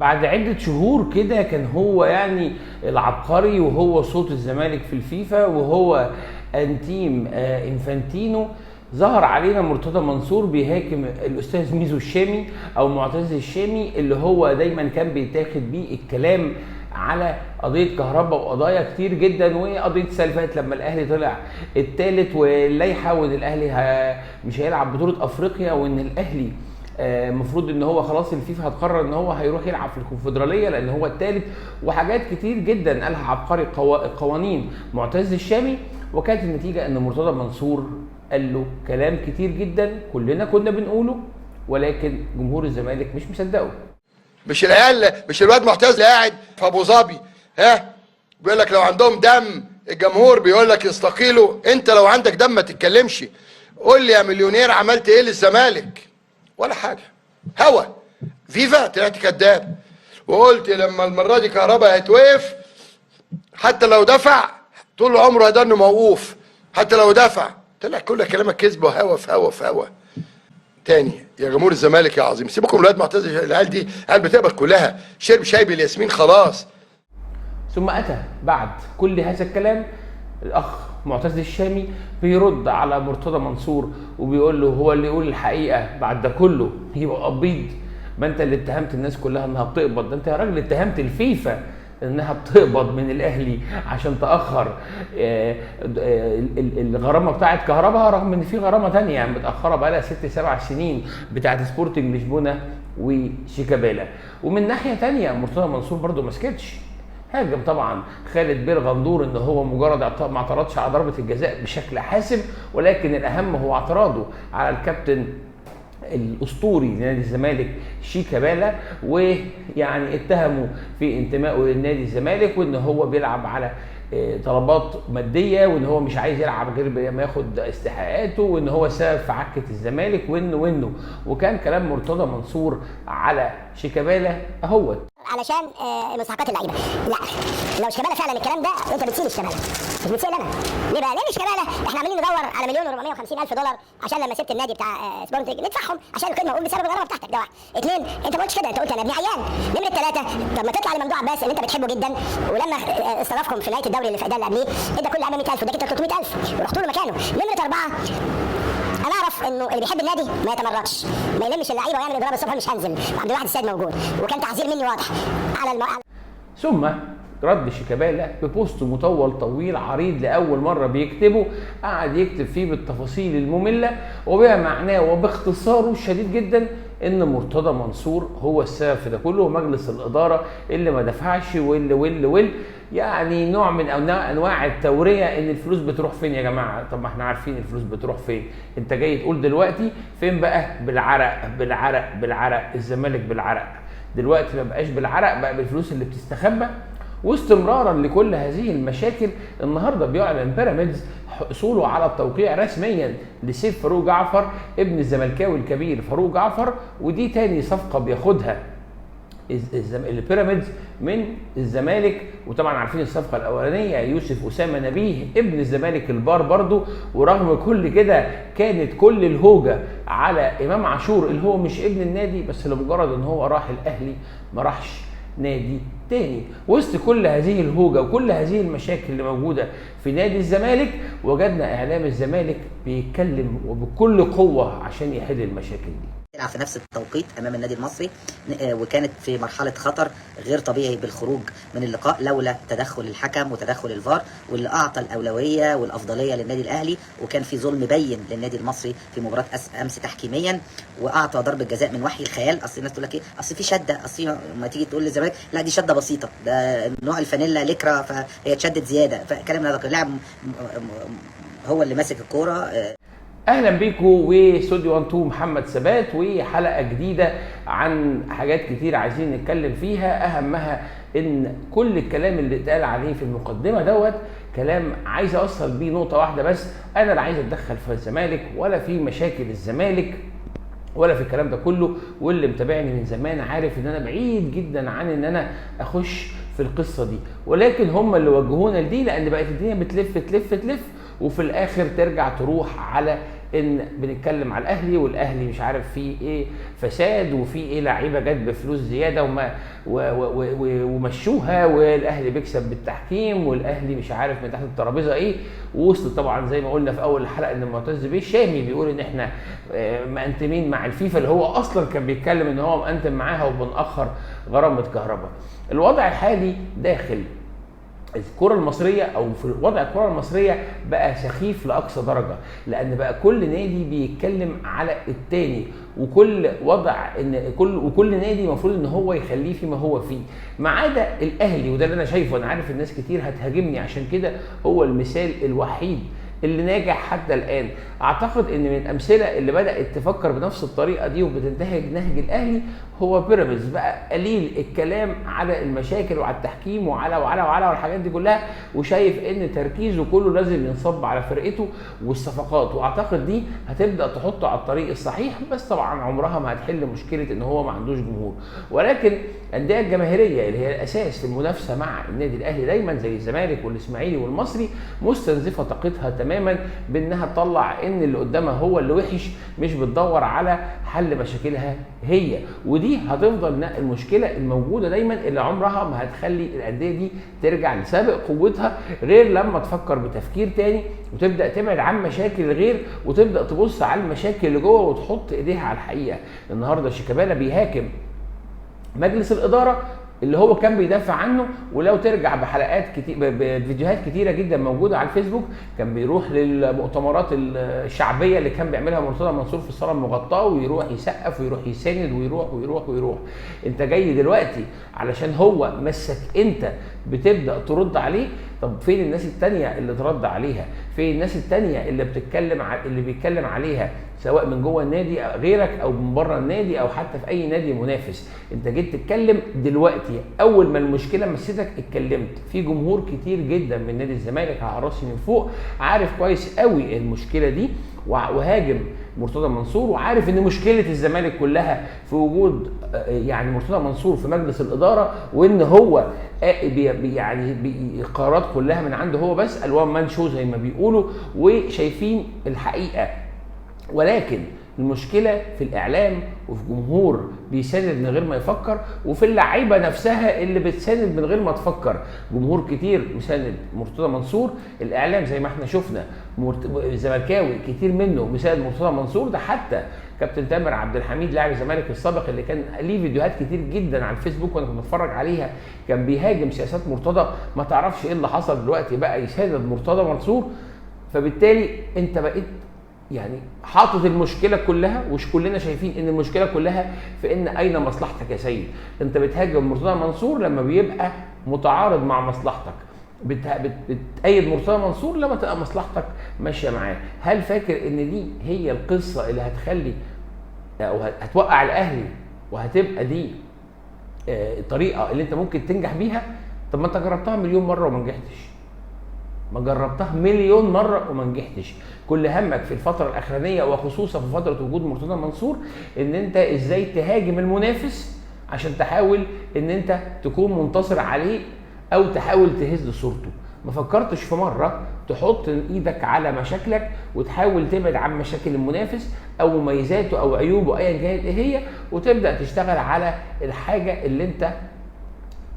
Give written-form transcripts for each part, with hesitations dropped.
بعد عدة شهور كده كان هو يعني العبقري، وهو صوت الزمالك في الفيفا، وهو انتيم انفانتينو. ظهر علينا مرتضى منصور بيهاجم الاستاذ ميزو الشامي او معتز الشامي، اللي هو دايما كان بيتاخد بيه الكلام على قضية كهرباء وقضايا كتير جدا، وقضية سلفات لما الاهلي طلع الثالث، واللائحه وان الاهلي مش هيلعب بطوله افريقيا، وان الاهلي المفروض ان هو خلاص الفيفا هتقرر ان هو هيروح يلعب في الكونفدراليه لان هو الثالث، وحاجات كتير جدا قالها عبقري قوانين معتز الشامي. وكانت النتيجة ان مرتضى منصور قال له كلام كتير جدا كلنا كنا بنقوله، ولكن جمهور الزمالك مش مصدقه. مش العيال، مش الواد معتز قاعد في ابو ظبي، ها بيقول لك لو عندهم دم الجمهور بيقول لك يستقيلوا. انت لو عندك دم ما تتكلمش. قول لي يا مليونير عملت ايه للزمالك؟ ولا حاجة. هوا فيفا طلعت كذاب، وقلت لما المرة دي كهرباء هيتوقف حتى لو دفع طول عمره هيضل موقوف، حتى لو دفع. طلع كل كلامك كذب وهوا في هوا في هوا. تاني يا جمهور الزمالك يا عظيم، سيبكم من الواد معتز، العيال دي عيال بتقبض كلها، شرب شاي بالياسمين خلاص. ثم اتى بعد كل هذا الكلام الاخ معتز الشامي بيرد على مرتضى منصور وبيقول له هو اللي يقول الحقيقة بعد ده كله يبقى قبيض؟ ما انت اللي اتهمت الناس كلها انها بتقبض، ده انت يا راجل اتهمت الفيفا انها بتقبض من الاهلي عشان تاخر الغرامة بتاعه كهرباء، رغم ان في غرامة ثانية متاخرة بقى لها 6 7 سنين بتاعه سبورتنج لشبونه وشيكابالا. ومن ناحية ثانية مرتضى منصور برده ما سكتش، هاجم طبعا خالد بير غندور ان هو مجرد ما اعترضش على ضربه الجزاء بشكل حاسم، ولكن الاهم هو اعتراضه على الكابتن الاسطوري لنادي الزمالك شيكابالا، ويعني اتهمه في انتمائه للنادي الزمالك وان هو بيلعب على طلبات مادية، وان هو مش عايز يلعب غير ما ياخد استحقاقاته، وان هو سبب في عكه الزمالك، وانه وكان كلام مرتضى منصور على شيكابالا اهوت علشان مستحقات اللعيبة. لا لو شيكابالا فعلا الكلام ده انت بتسيل شيكابالا مش بتسيل انا. ليه بقى؟ ليه شيكابالا؟ احنا عمالين ندور على 1,450,000 دولار عشان لما سبت النادي بتاع سبورتنج ندفعهم عشان القيمة موقوف بسبب الغرامة بتاعتك. ده واحد. اثنين، انت ما قلتش كده، انت قلت انا ابني عيان. نمره ثلاثة، طب ما تطلع لممدوح عباس اللي انت بتحبه جدا، ولما استضافكم في نهاية الدوري اللي في ده اللي قبليه ادى كل لعيبة 100,000 واداك 300,000 ورحت له مكانه. نمره اربعة، انا اعرف انه اللي بيحب النادي ما يتمردش، ما يلمش اللعيبة ويعمل اضراب الصبح مش هنزل. عبد الواحد السيد موجود، وكان تعذير مني واضح على ثم رد شيكابالا ببوست مطول طويل عريض لاول مرة بيكتبه، قعد يكتب فيه بالتفاصيل الممله وبما معناه وباختصاره الشديد جدا ان مرتضى منصور هو السبب في ده كله، ومجلس الادارة اللي ما دفعش واللي واللي واللي، يعني نوع من انواع التورية ان الفلوس بتروح فين يا جماعة. طب ما احنا عارفين الفلوس بتروح فين، انت جاي تقول دلوقتي فين بقى؟ بالعرق بالعرق بالعرق، الزمالك بالعرق دلوقتي ما بقاش بالعرق، بقى بالفلوس اللي بتستخبى. واستمرارا لكل هذه المشاكل النهارده بيعلن بيراميدز حصوله على التوقيع رسميا لسيف فاروق جعفر ابن الزملكاوي الكبير فاروق جعفر، ودي تاني صفقة بياخدها البيراميدز من الزمالك. وطبعا عارفين الصفقة الاولانية يوسف اسامة نبيه ابن الزمالك البار برضو. ورغم كل كده كانت كل الهوجه على امام عاشور اللي هو مش ابن النادي، بس لمجرد ان هو راح الاهلي ما راحش نادي تاني. وسط كل هذه الهوجه وكل هذه المشاكل اللي موجودة في نادي الزمالك، وجدنا اعلام الزمالك بيتكلم وبكل قوة عشان يحل المشاكل دي. تلعب في نفس التوقيت امام النادي المصري، وكانت في مرحلة خطر غير طبيعي بالخروج من اللقاء لولا تدخل الحكم وتدخل الفار، واللي اعطى الاولوية والافضليه للنادي الاهلي، وكان في ظلم بين للنادي المصري في مباراة امس تحكيميا، واعطى ضربه جزاء من وحي الخيال. اصل الناس تقول لك ايه، اصل في شده، اصل ما تيجي تقول للزمالك لا دي شده بسيطة، ده نوع الفانيلا لكرة فهي اتشدت زيادة، فكلام هذا اللاعب هو اللي ماسك الكورة. اهلا بيكم واستوديو 1 2 محمد ثبات، وحلقه جديدة عن حاجات كتير عايزين نتكلم فيها، اهمها ان كل الكلام اللي اتقال عليه في المقدمة دوت كلام عايز اوصل بيه نقطة واحدة بس، انا لا عايز اتدخل في الزمالك ولا في مشاكل الزمالك ولا في الكلام ده كله، واللي متابعني من زمان عارف ان انا بعيد جدا عن ان انا اخش في القصة دي، ولكن هم اللي وجهونا لدي، لان بقت الدنيا بتلف تلف تلف وفي الاخر ترجع تروح على ان بنتكلم على الاهلي، والاهلي مش عارف فيه ايه فساد، وفي ايه لعيبة جت بفلوس زيادة وما ومشوها، والاهلي بيكسب بالتحكيم، والاهلي مش عارف من تحت الترابيزة ايه. ووصل طبعا زي ما قلنا في اول الحلقة ان معتز بيه الشامي بيقول ان احنا مأنتمين مع الفيفا، اللي هو اصلا كان بيتكلم ان هو مأنتم معاها وبنأخر غرامة كهرباء. الوضع الحالي داخل الكرة المصرية أو في وضع الكرة المصرية بقى سخيف لأقصى درجة، لأن بقى كل نادي بيتكلم على التاني، وكل وضع إن كل نادي المفروض إن هو يخليه فيما هو فيه، ما عدا الأهلي. وده اللي أنا شايفه. أنا عارف الناس كتير هتهاجمني عشان كده، هو المثال الوحيد اللي ناجح حتى الآن. أعتقد إن من الأمثلة اللي بدأت تفكر بنفس الطريقة دي وبتنتهج نهج الأهلي هو بيراميدز. بقى قليل الكلام على المشاكل وعلى التحكيم وعلى وعلى وعلى والحاجات دي كلها، وشايف إن تركيزه كله لازم ينصب على فرقته والصفقات، وأعتقد دي هتبدأ تحطه على الطريق الصحيح. بس طبعا عمرها ما هتحل مشكلة إن هو ما عندوش جمهور. ولكن الأندية الجماهيرية اللي هي الأساس في المنافسة مع النادي الأهلي دايما زي الزمالك والإسماعيلي والمصري مستنزفة طاقتها تماما بانها تطلع ان اللي قدامها هو اللي وحش، مش بتدور على حل مشاكلها هي. ودي هتفضل المشكلة الموجودة دايما اللي عمرها ما هتخلي الاندية دي ترجع لسابق قوتها، غير لما تفكر بتفكير تاني وتبدا تبعد عن مشاكل الغير وتبدا تبص على المشاكل اللي جوه وتحط ايديها على الحقيقة. النهارده شيكابالا بيهاجم مجلس الادارة اللي هو كان بيدافع عنه، ولو ترجع بحلقات كتير بفيديوهات كتيرة جدا موجودة على الفيسبوك، كان بيروح للمؤتمرات الشعبية اللي كان بيعملها مرتضى منصور في الصاله المغطاه، ويروح يسقف ويروح يساند ويروح ويروح ويروح. انت جاي دلوقتي علشان هو مسك انت بتبدا ترد عليه. طب فين الناس التانية اللي ترد عليها؟ فين الناس التانية اللي بتتكلم اللي بيتكلم عليها، سواء من جوه النادي غيرك او من بره النادي او حتى في اي نادي منافس؟ انت جيت تتكلم دلوقتي اول ما المشكلة مستك اتكلمت. في جمهور كتير جدا من نادي الزمالك على راسي من فوق عارف كويس قوي المشكلة دي، وهاجم مرتضى منصور، وعارف ان مشكلة الزمالك كلها في وجود يعني مرتضى منصور في مجلس الادارة، وان هو يعني القرارات كلها من عنده هو بس، الوان مان شو زي ما بيقولوا، وشايفين الحقيقة. ولكن المشكلة في الاعلام وفي جمهور بيساند من غير ما يفكر، وفي اللعيبة نفسها اللي بتساند من غير ما تفكر. جمهور كتير مساند مرتضى منصور، الاعلام زي ما احنا شفنا زملكاوي كتير منه مساند مرتضى منصور. ده حتى كابتن تامر عبد الحميد لاعب الزمالك السابق اللي كان ليه فيديوهات كتير جدا على الفيسبوك وانا كنت بتفرج عليها، كان بيهاجم سياسات مرتضى. ما تعرفش ايه اللي حصل دلوقتي بقى يساند مرتضى منصور. فبالتالي انت بقيت يعني حاطط المشكلة كلها، ومش كلنا شايفين ان المشكلة كلها في ان اين مصلحتك يا سيد؟ انت بتهاجم مرتضى منصور لما بيبقى متعارض مع مصلحتك، بتأيد مرتضى منصور لما تبقى مصلحتك ماشية معاه. هل فاكر ان دي هي القصة اللي هتخلي او هتوقع الاهلي وهتبقى دي الطريقة اللي انت ممكن تنجح بيها؟ طب ما انت جربتها مليون مرة وما نجحتش. ما جربتها مليون مرة وما نجحتش. كل همك في الفترة الاخرانية وخصوصا في فترة وجود مرتضى منصور ان انت ازاي تهاجم المنافس عشان تحاول ان انت تكون منتصر عليه او تحاول تهز صورته. ما فكرتش في مرة تحط ايدك على مشاكلك وتحاول تبعد عن مشاكل المنافس او مميزاته او عيوبه ايا كانت ايه هي، وتبدا تشتغل على الحاجة اللي انت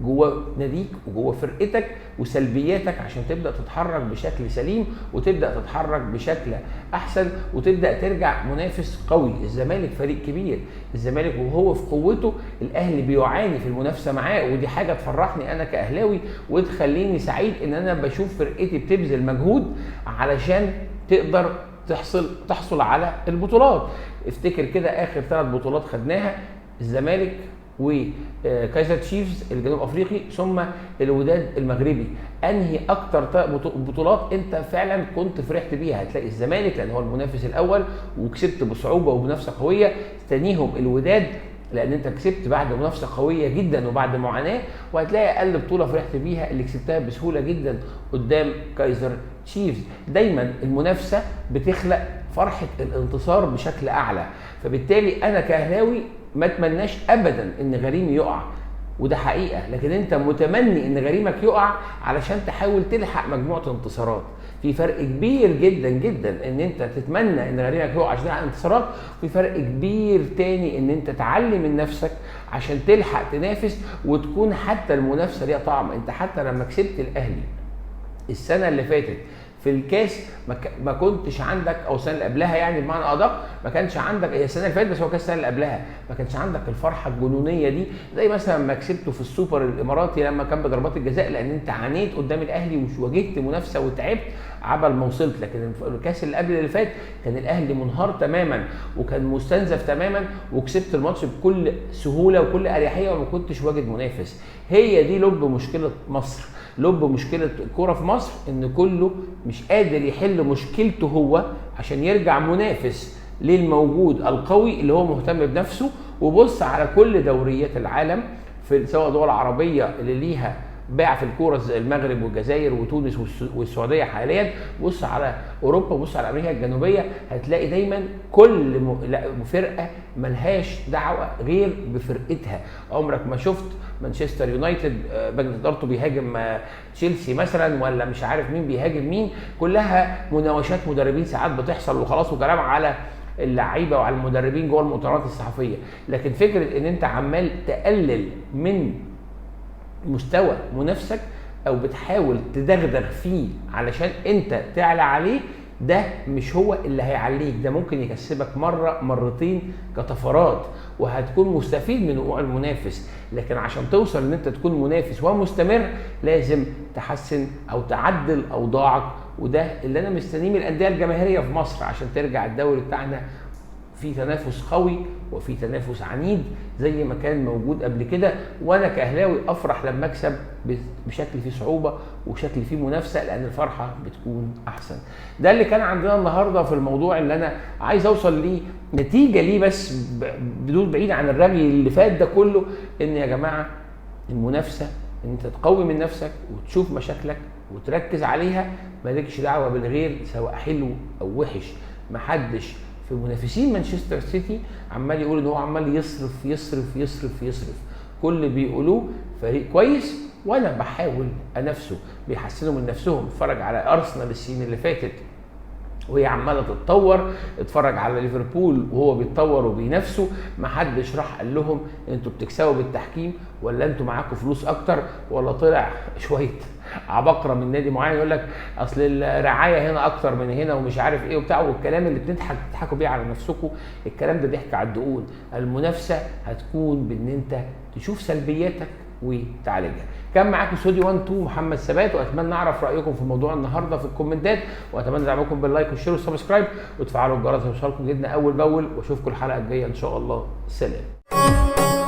جوه ناديك وجوه فرقتك وسلبياتك عشان تبدا تتحرك بشكل سليم وتبدا تتحرك بشكل احسن وتبدا ترجع منافس قوي. الزمالك فريق كبير، الزمالك وهو في قوته الاهلي بيعاني في المنافسة معاه، ودي حاجة تفرحني انا كاهلاوي وتخليني سعيد ان انا بشوف فرقتي بتبذل مجهود علشان تقدر تحصل على البطولات. افتكر كده اخر 3 بطولات خدناها، الزمالك وكايزر تشيفز الجنوب افريقي ثم الوداد المغربي. انهي اكتر بطولات انت فعلا كنت فرحت بيها؟ هتلاقي الزمالك لان هو المنافس الاول وكسبت بصعوبة ومنافسه قوية، ثانيهم الوداد لان انت كسبت بعد منافسه قوية جدا وبعد معاناة، وهتلاقي اقل بطوله فرحت بيها اللي كسبتها بسهولة جدا قدام كايزر تشيفز. دايما المنافسة بتخلق فرحه الانتصار بشكل اعلى، فبالتالي انا كاهلاوي ما اتمناش ابدا ان غريمي يقع، وده حقيقة، لكن انت متمني ان غريمك يقع علشان تحاول تلحق مجموعة انتصارات. في فرق كبير جدا جدا ان انت تتمنى ان غريمك يقع عشان تحقق انتصارات، وفي فرق كبير تاني ان انت تعلي من نفسك عشان تلحق تنافس وتكون حتى المنافسة ليها طعم. انت حتى لما كسبت الاهلي السنة اللي فاتت في الكاس ما كنتش عندك، او السنة اللي قبلها يعني بمعنى ادق، ما كانش عندك، هي السنة اللي فاتت بس هو كان السنة اللي قبلها، ما كانش عندك الفرحة الجنونيه دي زي مثلا ما كسبته في السوبر الاماراتي لما كان بضربات الجزاء، لان انت عانيت قدام الاهلي وواجهت منافسه وتعبت عبل ما وصلت. لكن الكاس اللي قبل اللي فات كان الاهلي منهار تماما وكان مستنزف تماما، وكسبت الماتش بكل سهولة وكل اريحية وما كنتش واجد منافس. هي دي لب مشكلة مصر، لب مشكلة الكورة في مصر، ان كله مش قادر يحل مشكلته هو عشان يرجع منافس للموجود القوي اللي هو مهتم بنفسه. وبص على كل دوريات العالم، في سواء دول عربية اللي ليها باع في الكورة زي المغرب والجزائر وتونس والسعودية حاليا، بص على اوروبا، بص على امريكا الجنوبية، هتلاقي دايما كل فرقه ملهاش دعوه غير بفرقتها. عمرك ما شفت مانشستر يونايتد مجلس ادارته بيهاجم تشيلسي مثلا، ولا مش عارف مين بيهاجم مين، كلها مناوشات مدربين ساعات بتحصل وخلاص، وكلام على اللعيبة وعلى المدربين جوه المؤتمرات الصحفية. لكن فكرة ان انت عمال تقلل من مستوى منافسك او بتحاول تدغدغ فيه علشان انت تعلى عليه، ده مش هو اللي هيعليك، ده ممكن يكسبك مرة مرتين كطفرات وهتكون مستفيد من وقوع المنافس. لكن عشان توصل ان انت تكون منافس ومستمر لازم تحسن او تعدل اوضاعك، وده اللي انا مستنيه من الاندية الجماهيرية في مصر عشان ترجع الدوري بتاعنا في تنافس قوي وفي تنافس عنيد زي ما كان موجود قبل كده. وانا كاهلاوي افرح لما اكسب بشكل فيه صعوبة وشكل فيه منافسه، لان الفرحة بتكون احسن. ده اللي كان عندنا النهارده في الموضوع اللي انا عايز اوصل ليه نتيجة ليه، بس بدون بعيد عن الرغي اللي فات ده كله، ان يا جماعة المنافسة ان انت تقوي من نفسك وتشوف مشاكلك وتركز عليها، مالكش دعوه بالغير سواء حلو او وحش. محدش في منافسين مانشستر سيتي عمال يقول ان هو عمال يصرف يصرف يصرف يصرف، كل اللي بيقولوه فريق كويس وانا بحاول انافسه، بيحسنوا من نفسهم. اتفرج على ارسنال السنين اللي فاتت وهي عماله تتطور، اتفرج على ليفربول وهو بيتطور وبينافسه، محدش راح قال لهم انتوا بتكسبوا بالتحكيم ولا انتوا معاكم فلوس اكتر، ولا طلع شوية عباقره من نادي معين يقول لك اصل الرعاية هنا اكتر من هنا ومش عارف ايه وبتاع، والكلام اللي بتضحكوا بيه على نفسكم، الكلام ده ضحك على الدقون. المنافسة هتكون بان انت تشوف سلبياتك وتعالجها. كان معاكم سودي 1 2 محمد ثبات، واتمنى اعرف رايكم في موضوع النهارده في الكومنتات، واتمنى دعمكم بال like وال share وال subscribe وتفعلوا الجرس يوصلكم جدا اول باول، واشوفكم الحلقة الجاية ان شاء الله. سلام.